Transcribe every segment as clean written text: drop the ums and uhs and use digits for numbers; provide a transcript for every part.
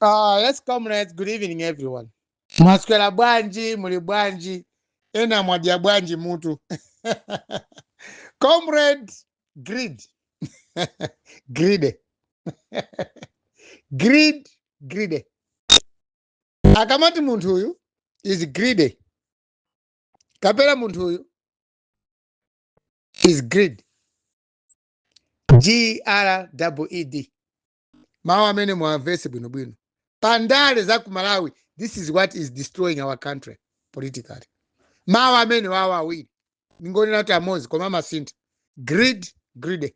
Yes, comrades, good evening, everyone. Mwaswera bwanji, muli bwanji, ena mwadya bwanji mutu. Comrade, greed. Greed. Greed, greedy. Akamati munthu uyu is greedy. Kapena munthu uyu is greed. G R E E D. Mawu amene muamvese bwinobwino. Pandale za ku Malawi, this is what is destroying our country politically. Mawu amene wawo awiri. Ningonena kuti amodzi koma amasintha. Greed, greedy.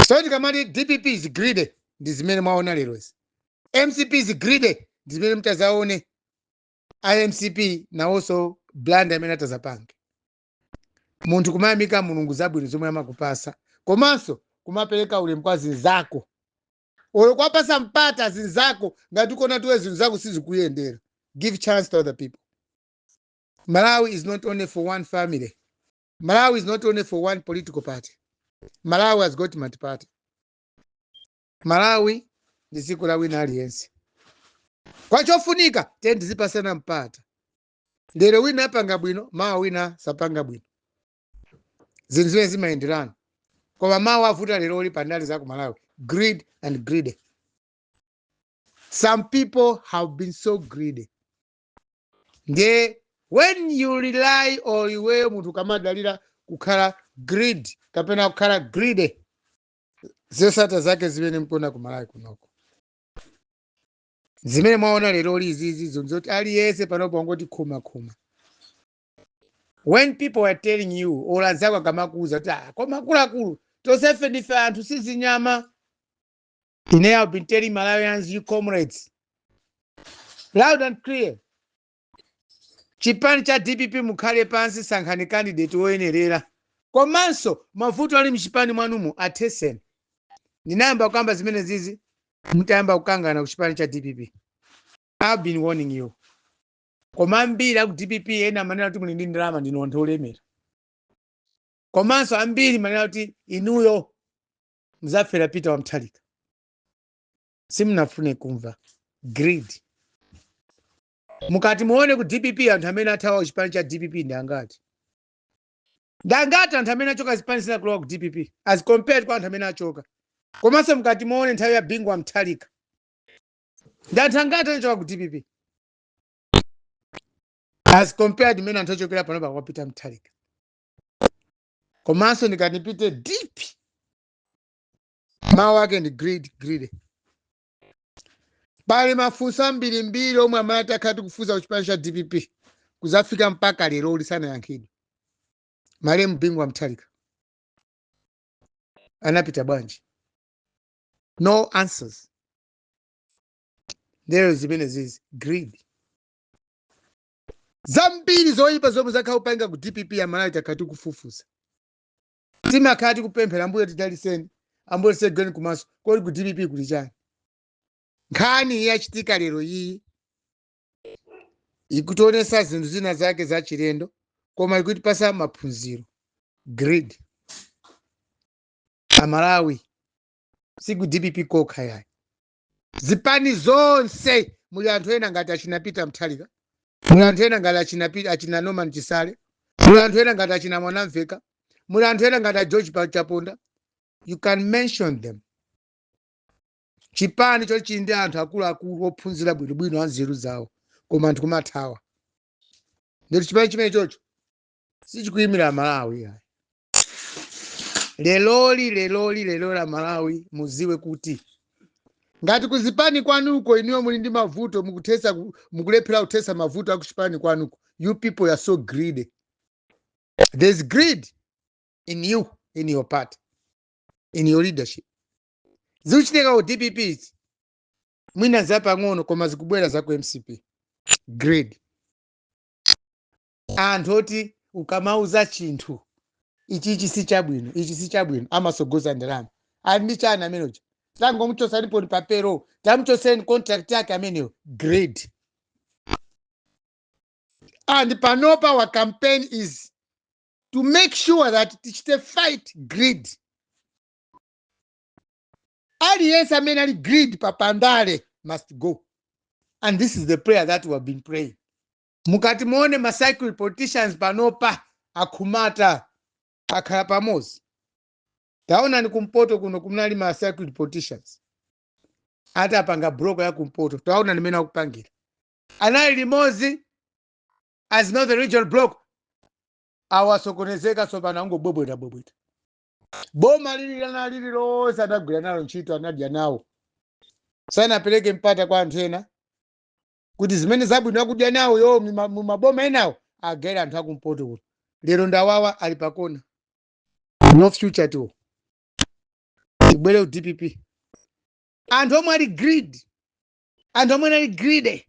So tikamati DPP is greedy, ndi zimene mwaona lero izi. MCP is greedy, ndi zimene mutazaone. IMCP nawonso blunder amene atazapange. Munthu kumayamika Mulungu zabwino zomwe amakupasa, komanso kumapereka ulemu kwa zinzako. Olo kwapasa mpata zinzako ngati ukuona tiwe zinthu zako sizikuyendera. Give chance to other people. Malawi is not only for one family. Malawi is not only for one political party. Malawi has got multi-party. Malawi ndi dziko la wina aliyense. Kwachofunika tiye tizipasana mpata. Lero wina apanga bwino, mawa wina sapanga bwino. Zinthu zimene zimayenderana. Koma mawu avuta lero oli pandale za ku Malawi. Greed and greedy. Some people have been so greedy. Ndiye when you rely or iweyo munthu ukamadalira kukhala greed kapena kukhala greedy, zosata zake zimene mkuona ku Malawi kunoko. Zimene mwaona lero izizi zoti aliyense panopo wangoti khuma khuma. When people are telling you or anzako akamakuuza kuti, "Ah, koma akuluakulu tonsefe ndife anthu, sizinyama." Ine have been telling Malawians, you comrades, loud and clear, chipani cha DPP, mukhale pansi, sankhani candidate woyenerera, komanso mavuto ali mchipani mwanumo atheseni. Ndinayamba kukamba zimene zizi mutayamba kukangana ku chipani cha DPP. I've been warning you, koma ambiri aku DPP ena amanena kuti muli ndi ndalama, ndinu anthu olemera, komanso ambiri manena kuti inuyo muzafera Peter Wamthalika. Simunafune kumva. Greed. Mukati muone ku DPP, anthu amene athawa ku chipani cha DPP ndi angati? Ndi angati anthu amene achoka zipani zina kulowa ku DPP as compared kwa anthu amene achoka? Komanso mukati muone nthawi ya Bingu wa Mutharika, ndi anthu angati anachoka ku DPP as compared mmene anthu achokera panopa kwa Peter Mutharika? Komanso ndikati ndipite deep, mawu ake ndi greed, greedy. Pali mafunso ambirimbiri omwe amati akhati kufunsa ku chipani cha DPP kuzafika mpaka lero lisanayankhidwe. Malemu Bingu wa Mutharika anapita bwanji? No answers. Ndero zimene zizi greed, zambiri zoyipa zomwe zakhala kupanga ku DPP ya Malawi. Takati kufufuza, timakhala tikupemphera, "Ambuye tidaliseni, Ambuye tisegeni kumaso." Kodi ku DPP kuli chani? Nkhani yachitika lero iyi ikutionesa zinthu zina zake zachilendo, koma ikutipasa maphunziro. Greed. Amalawi, si ku DPP kokha yayi, zipani zonse muli anthu ena ngati achina Peter Mutharika, muli anthu ena ngati achina Peter, achina Norman Chisale, muli anthu ena ngati achina Mwanamveka, muli anthu ena ngati a George Chaponda. You can mention them. Chipani chochili ndi anthu akuluakulu ophunzira bwinobwino, anzeru zawo, koma anthu kumathawa. Nditi chipani chimene chocho sichikuyimira Malawi ayi. Leloli, leloli, lelo la Malawi, muziwe kuti ngati kuzipani kwanuko inuyo muli ndi mavuto, mukuthesa mukulephera kuthesa mavuto akuchipani kwanuko, you people are so greedy. There's greed in you, in your party, in your leadership. Zikuchitika ku DPP izi mwina zapang'ono, koma zikubwera za ku MCP. Greed. Anthu oti ukamauza chinthu ichichi si chabwino, ichi si chabwino, amasogoza ndalama. Ali ndi chani amenecho? Tangomuchosani poni papero, tamuchoseni contract yake ameneyo. Greed. And panopa our campaign is to make sure that tichite fight greed. Aliyense amene ali greed papandale must go, and this is the prayer that we have been praying. Mukati muone, ma cycle politicians panopa akhumata, akhala pamodzi. Taonani kumpoto kuno, kunali ma cycle politicians ati apanga block ya kumpoto. Taona nimene akupangira. Anali limodzi as not the regional block, awasokonezeka. Tsopano angobwebweta bwebweta. Boma lili lana lililonse anagwira nalo ntchito, anadya nawo, sanapereke mpata kwa anthu ena kuti zimene zabwino akudya nawo yo mumaboma enawo agere anthu akumpoto kuno. Lero ndawawa ali pakona, no future to. Tibwere ku DPP. Anthu omwe ali greed, anthu omwe ali greedy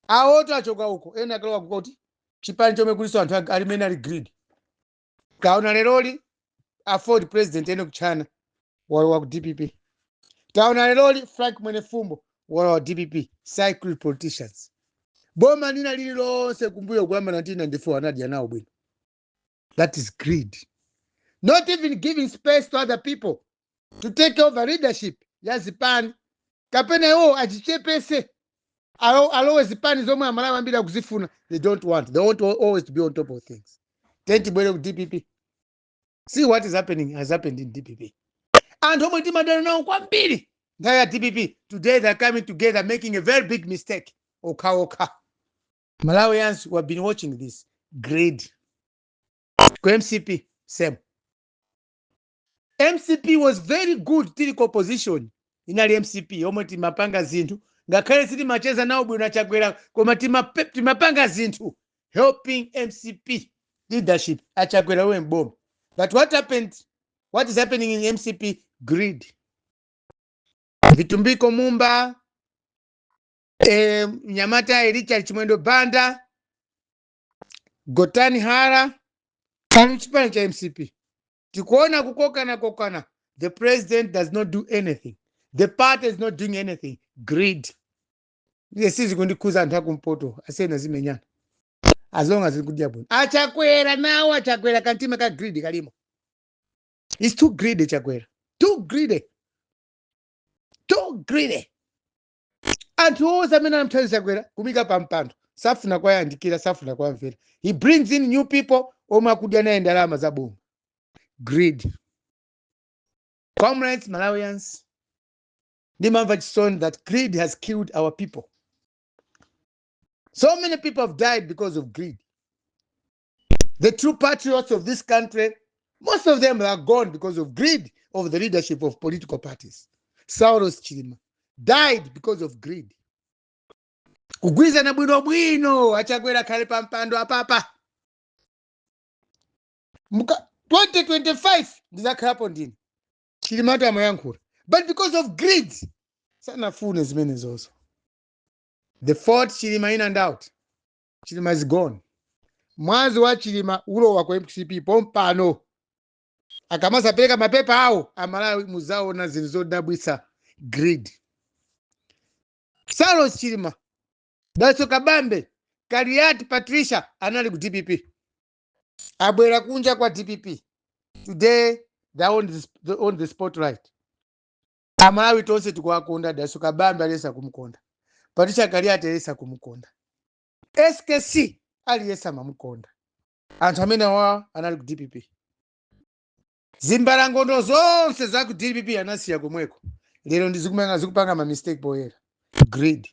awoto achoka uko, ena akalowa kukoti chipani chomwe kuliso anthu alimene ali greedy. Kaona leroli AFORD president ene kutchana walowa ku DPP. Taona leroli Frank Mwenefumbo walowa DPP. Cycle politicians, boma lina lililonse kumbuyo kuyamba 1994 anadya nawo bwino. That is greed, not even giving space to other people to take over leadership ya zipani, kapena iwo achichepese, alowe zipani zomwe Amalawi ambiri akuzifuna. They don't want. They want always to be on top of things. Then tibwere ku DPP. See what is happening, has happened in DPP. Anthu omwe timadana nawo kwambiri nthawi ya DPP, today they're coming together, making a very big mistake okhaokha. Malawians, we have been watching this greed. Ku MCP, same. MCP was very good tili ku opposition. Inali MCP yomwe timapanga zinthu, ngakhale sitimacheza nawo bwino aChakwera, koma timapanga zinthu helping MCP leadership, aChakwera we mboma. But what happened? What is happening in MCP? Greed. Vitumbiko Mumba, Nyamata Richard Chimwendo Banda, Gotani Hara ali chipani cha MCP. Tikuona kukokana kokana. The president does not do anything, the party is not doing anything. Greed. Iye sizikundikhuza, anthu akumpoto asiyena zimenyana as long as zikudya bwino. Achakwera nawo, aChakwera kantima ka greed kalimo. It's too greedy. Chakwera too greedy, too greedy. Anthu onse amene anamuthandiza Chakwera kumika pampando safuna kwayandikira, safuna kwamvera. He brings in new people omwe akudya naye ndalama za boma. Greed. Comrades, Malawians, ndimamva chisoni that greed has killed our people. So many people have died because of greed. The true patriots of this country, most of them are gone because of greed of the leadership of political parties. Saulos Chilima died because of greed. Kugwirizana bwinobwino, aChakwera khale pa mpando apapa. 2025 ndizakhalapo ndine. Chilimatu amayankhula, but because of greed sanafune zimene zozo. They fought Chilima in and out. Chilima is gone. Mwazi wa Chilima ulowa ku MCP pompano. Akamasapereka mapepa awo, Amalawi muzaona zinthu zodabwitsa. Greed. Saulos Chilima, Dalitso Kabambe, Kaliati Patricia anali ku DPP, abwera kunja kwa DPP. Today they are on the spotlight. Amalawi tonse tikuwakonda. Dalitso Kabambe aliyesa kumukonda, Patricia Kaliati aliyesa kumukonda, SKC aliyesa amamukonda. Anthu amene awa anali ku DPP. Zimbalangondo zonse za ku DPP anasiya komweko, lero ndizikupanga zikupanga ma mistake poyera. Greed.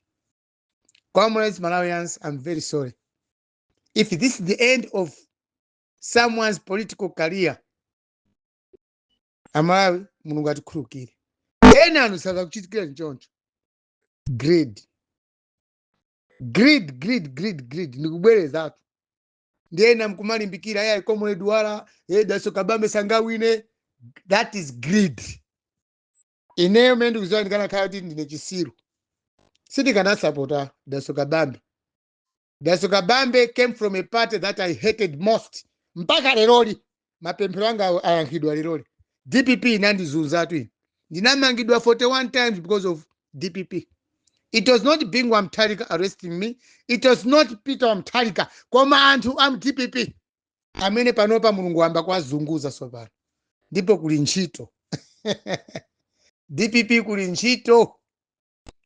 Comrades, Malawians, I'm very sorry. If this is the end of someone's political career, Amalawi, Mulungu atikhululukire. Ena anu sazakuchitikira nchoncho. Greed, greed, greed, greed, greed. Ndikubwerezatu, ndi ena mkumalimbikira yayi, Comrade wala Dalitso Kabambe sangawine. That is greed. Ineyo mene ndikuziwa, ndikanakhala kuti ndine chisiru, sindikanasapota Dalitso Kabambe. Dalitso Kabambe came from a party that I hated most. Mpaka leroli mapemphero anga ayankhidwa leroli. DPP inandizunzatu ine. Ndinamangidwa 41 times because of DPP. It was not Bingu Mutharika arresting me, it was not Peter Mutharika, koma anthu am DPP amene panopa Mulungu wamba kwazunguza. Sopano ndipo kuli ntchito DPP, kuli ntchito.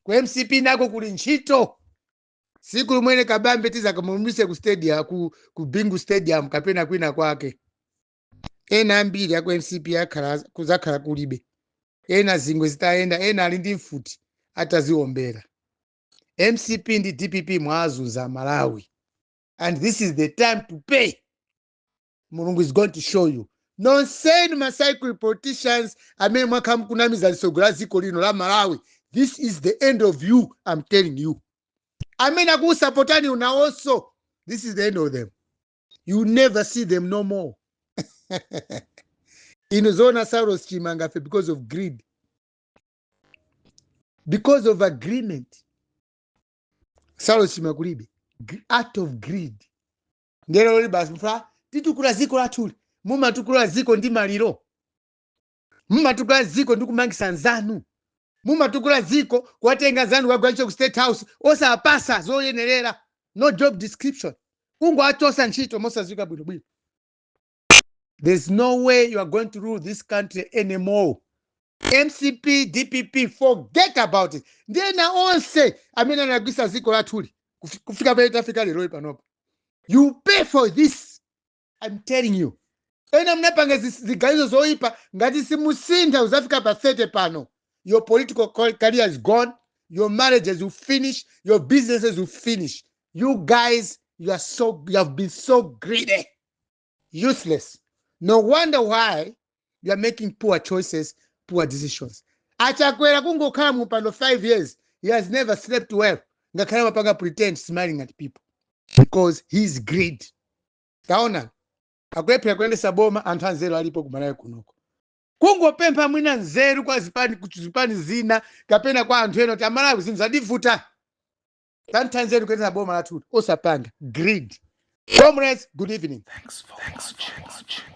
Ku MCP nako kuli ntchito. Siku limwene Kabambe tizakamulumise ku stadium, ku Bingu Stadium kapena kwina kwake, ena ambiri aku MCP akhala kuzakhala kulibe. Ena zingwe zitayenda, ena ali ndi mfuti ataziombera. MCP ndi DPP mwazuza Malawi, and this is the time to pay. Mulungu is going to show you. Nonsenu ma cycle politicians amene mwakhala mukunamiza lisogolo la dziko lino la Malawi, this is the end of you, I'm telling you. Amene akusapotani nawonso, this is the end of them. You never see them no more. Inu zoona, Saulos Chimangafe, because of greed, because of agreement, Saulos Chilima kulibe. Out of greed. Ndero lili basi mfa titukula ziko lathuli. Mumatukula ziko ndi maliro, mumatukula ziko ndi kumangisa nzanu, mumatukula ziko kuwatenga nzanu kukagwa ku State House osapasa zoyenerera, no job description, kungoachosa ntchito mosadziwika bwinobwino. There's no way you are going to rule this country anymore. MCP, DPP, forget about it. Ndiyena onse amene anagwisa ziko lathuli kufika pale tafika lero panopa, you pay for this, I'm telling you. Ena mnapanga ziganizo zoyipa. Ngati simusintha uzafika pa 30 pano, your political career is gone, your marriages will finish, your businesses will finish. You guys, you have been so greedy, useless. No wonder why you are making poor choices, poor decisions. Achakwera kungokhala mupando 5 years, he has never slept well, ngakhale mapanga pretend smiling at people, because his greed. Taona akulephera kuyendesa boma. Anthu anzeru alipo kumalawi kunoko. Kungopempha mwina nzeru kwa zipani, ku zipani zina kapena kwa anthu ena kuti Amalawi zinthu zadivuta, tanthanzeru kuyendesa boma lathu, osapanga. Greed. Comrades, good evening. Thanks for watching.